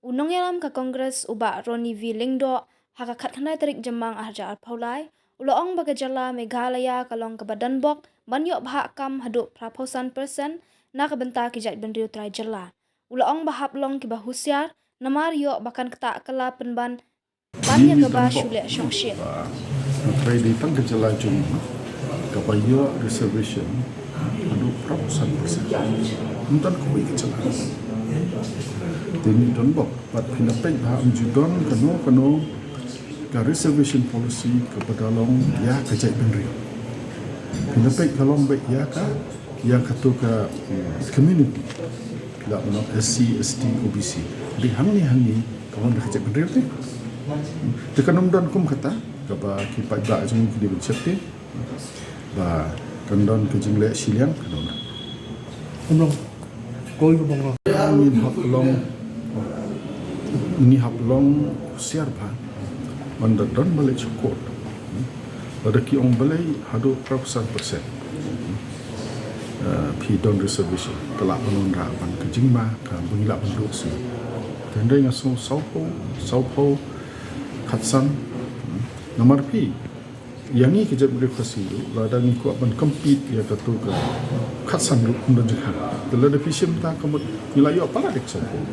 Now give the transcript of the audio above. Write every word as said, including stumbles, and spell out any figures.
U nongïalam ka Congress u Bah Ronnie V Lyngdoh ha ka khatkhyndai tarik Jymmang arhajar arphew lai u la ong ba ka jylla Meghalaya ka long kaba donbok ban ïoh bhah kam haduh phra phew san percent na ka bynta ki jaitbynriew trai jylla. U la ong ba hap long kiba husiar namar ïoh ba kan ktah kylla pynban ban ïa kaba shu leh shongshit. Hynrei dei tang ka jylla jong ngi kaba ïoh reservation haduh phra phew san percent. Ym don kawei ka jylla. Te ngi donbok bad phin da peit ba ym ju don kano kano ka reservation policy kaba da long ïa ka jaitbynriew. Phin da peit ka long beit ïa ka, ïa kato ka community. Phi lah ban ong S C, S T, O B C. Dei hangne hangne ka long da ka jaitbynriew te. Te kan ym don kum kata kaba ki paidbah jong ngi ki dei ban shet te. Ba kan don ka jingleh shiliang kan don. Ym long. Koi ka bang. Ngin hap long, ngi hap long husiar bha. Ban da don balei sha court. Lada ki ong balei haduh phra phew san percent. Eh, phi don reservation, ka lah ban wanrah ban ka jingma kaba ngi lah ban duh shuh. Te hynrei nga sngew saw phew, saw phew khatsan. Namar phi, ïa ngi ka jaitbynriew Khasi ruh, lada ngi kwah ban compete ïa kato ka khatsan ruh ym don jingkhang. Te lada phi shim ta ka mut ngi la ïoh palat ïa ka saw phew.